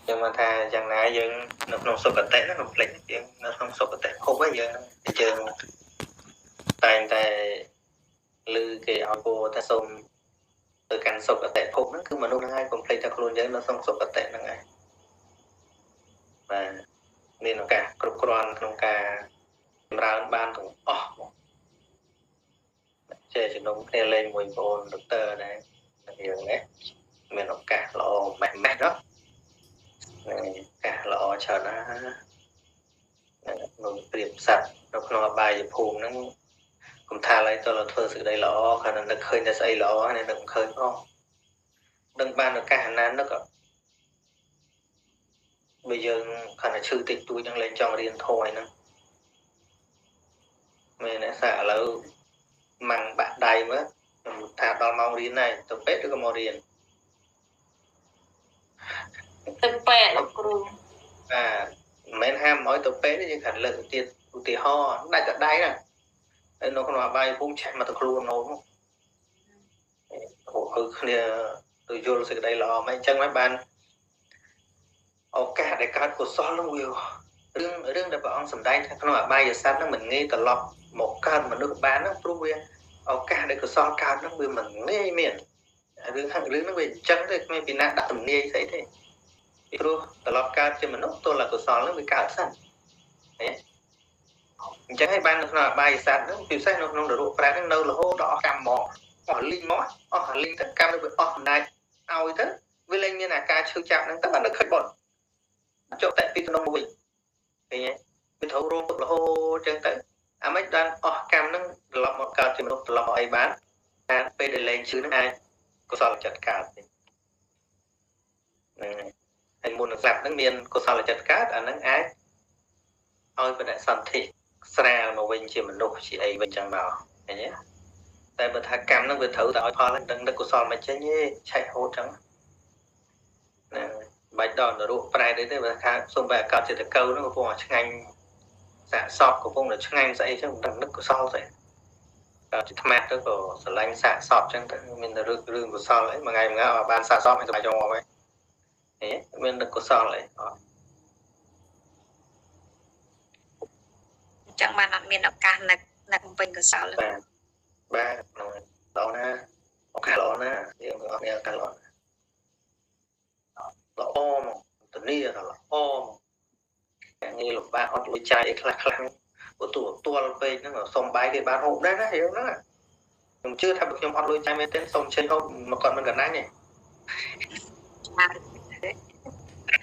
យើងមកថាយ៉ាងណាយើងនៅក្នុងសុគតិហ្នឹងកុំភ្លេចយើងនៅក្នុងសុគតិភពហ្នឹងយើងតែងតែឮគេឲ្យពោថាសូមទៅកាន់សុគតិភពហ្នឹងគឺមនុស្សហ្នឹងហើយកុំភ្លេចថាខ្លួនយើងនៅក្នុងសុគតិហ្នឹងឯងបាទមានឱកាសគ្រប់គ្រាន់ក្នុងការចម្រើនបានទាំងអស់មកចេះជំនុំគ្នាលេងមួយបងដុកទ័រដែររឿងនេះមានឱកាសល្អម៉េះម៉េះនោះហ្នឹងឱកាសល្អច្រើនណាស់នឹងប្រៀបសត្វនៅក្នុងអបាយភូមិហ្នឹងកុំថាឡើយតើធ្វើសេចក្តីល្អគ្រាន់តែនឹកឃើញតែស្អីល្អហើយនឹកមិនឃើញផងដឹងបានឱកាសណានឹកបើយើងគ្រាន់តែឈឺតិចតួចហ្នឹងលែងចង់រៀនធម៌ហ្នឹងមែនទេសាឥឡូវម៉ាំងបាក់ដៃមើលខ្ញុំថាដល់ម៉ោងរៀនហើយទៅពេទ្យឬក៏មករៀនទៅពេទ្យលោកគ្រូបាទមិនមែនហាមឲ្យទៅពេទ្យទេយើងគ្រាន់លើកទៀតឧទាហរណ៍ដាច់តែដៃហ្នឹងហើយនៅក្នុងអបាយភូមិឆេះមកទៅខ្លួននោះអូគ្នាទៅយល់សេចក្តីល្អមិនអញ្ចឹងហើយបានឱកាសដែលកើតកុសលនោះវារឿងដែលព្រះអង្គសម្ដែងថាក្នុងអបាយសត្វហ្នឹងមិនងាយត្រឡប់មកកើតមនុស្សបានហ្នឹងព្រោះវាឱកាសដែលកុសលកើតហ្នឹងវាមិនងាយមានរឿងហ្នឹងវាអញ្ចឹងទេគ្មានពីណាដាក់ទំនាយស្អីទេពីព្រោះត្រឡប់កើតជាមនុស្សទល់តែកុសលហ្នឹងវាកើតសិនណាអញ្ចឹងហើយបាននៅក្នុងអបាយសត្វហ្នឹងពិសេសនៅក្នុងនរកប្រែតហ្នឹងនៅរហូតដល់អស់កម្មមកអស់លីងមកអស់លីងទៅកម្មវាអស់អំណាចឲ្យទៅវាលែងមានអាការឈឺចាប់ហ្នឹងទៅបាននឹកឃើញបុណ្យចុះតែពីក្នុងមួយឃើញទេវាត្រូវរងទុក្ខរហូតអញ្ចឹងទៅអាម៉េចបានអស់កម្មហ្នឹងត្រឡប់មកកើតជាមនុស្សត្រឡប់មកអីបានតែពេលដែលលែងឈឺហ្នឹងអាចកុសលចិត្តកើតវិញហ្នឹងហើយមុននឹងស្លាប់ហ្នឹងមានកុសលចិត្តកើតអាហ្នឹងអាចឲ្យបដិសន្ធិស្រាលមកវិញជាមនុស្សជាអីវិញចឹងមកឃើញទេតែបើថាកម្មហ្នឹងវាត្រូវតែឲ្យផលហ្នឹងដឹងនឹកកុសលមិនចេញទេឆេះហូតចឹងហ្នឹងបាច់ដល់នរកប្រែតអីទេបើថាសូម្បីអាកតជាតកៅហ្នឹងកំពុងតែឆ្ងាញ់សាកសពកំពុងតែឆ្ងាញ់ស្អីចឹងមិនដឹងនឹកកុសលស្អីដល់ជាថ្មទៅក៏ស្រឡាញ់សាកសពចឹងទៅមានរឿងកុសលអីមួយថ្ងៃមួយថ្ងៃអត់បានសាកសពឲ្យស្បាយចង់មកវិញហេមាននឹកកុសលអីអត់ចឹងបានអត់មានឱកាសនឹកបំពេញកុសលបាទបាទហ្នឹងល្អណាស់ឱកាសល្អណាស់យើងទាំងអស់គ្នាឱកាសល្អណាស់ល្អមកធានាថាល្អមកការងារលំបាកអត់លុយចាយអីខ្លះខ្លះព្រោះទូទួលពេកហ្នឹងសុំបាយគេបានហូបដែរណារឿងហ្នឹងខ្ញុំជឿថាបើខ្ញុំអត់លុយចាយមែនទេសុំចេញហូបមកគាត់មិនកណាញ់ទេ